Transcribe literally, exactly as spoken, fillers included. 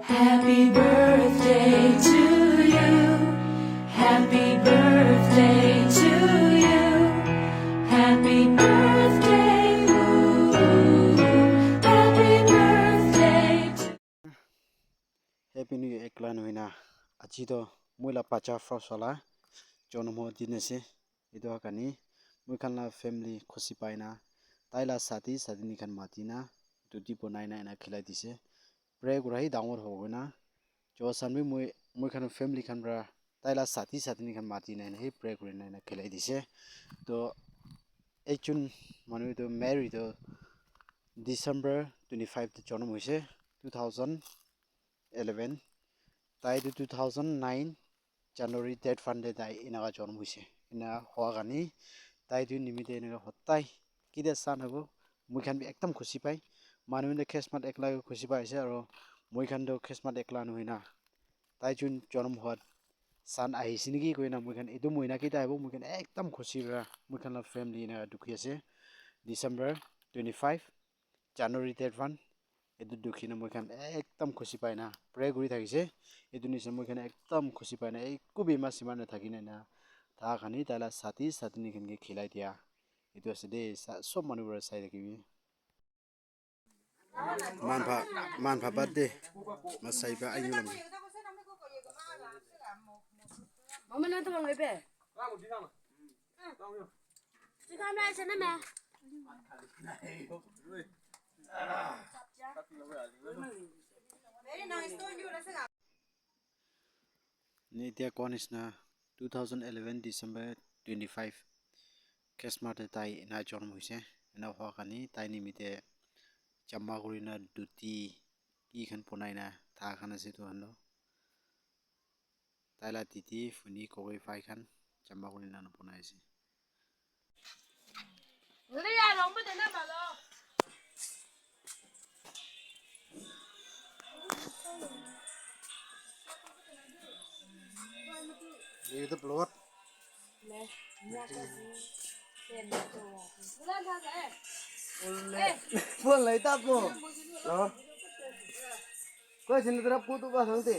Happy birthday to you. Happy birthday to you. Happy birthday, ooh. Happy birthday to Happy New Year ekla nohoi na. Aji to moi la bacha first wala jonom din ase. Etu karne moi khan la family khushi pai na, tai la sati satini khan mati na, duti bonai na ena khilai dise. Pray kura hi dangor hobo na. Josan bi moi, moi khan family khan pra tai la sati satini khan mati na ena hi pray kuri na ena khilai dise. To ekjon manu to Mary to December twenty-five te jonom hoise, two thousand eleven. Tai tu two thousand nine January date one te tai enaka jonom hoise. Ena hoa karne tai tu nimite enaka hotai kida san hobo, moi khan bi ekdam khushi pai. Manu khan tu Christmas ekla khushi pai ase, aro moi khan tu Christmas ekla nohoi na, tai jun jonom hoat san ahise niki koi na moi khan etu mohina kida ahibo moi khan ekdam khushi para moi khan la family enaka dukhi ase. December twenty-five, January date one, etu dukhi na moi khan ekdam khushi pai na pray kuri thakise. Etu nisina moi khan ekdam khushi pai na eku bimar simar na thaki na na tha khani tai la sati satini khan ke khilai dia. Etu ase de, sa-, sob manu para sai thakibi. Man pha, man pha bat de. Masai ba ayu lam. Mama na to bang be. Ni etia koa nisna two thousand eleven December twenty-five Christmas te tai ena jonom hoise. Ena hoa karne tai nimite jama kuri na duti ki khan bonai na tha khan ase etu khan toh. Tai la titi, funi, kokoi, phai khan jama kuri na bonai ase. Ye to plot. Phone lai ta po. Lo. Koi sini terap kutu ba sangte.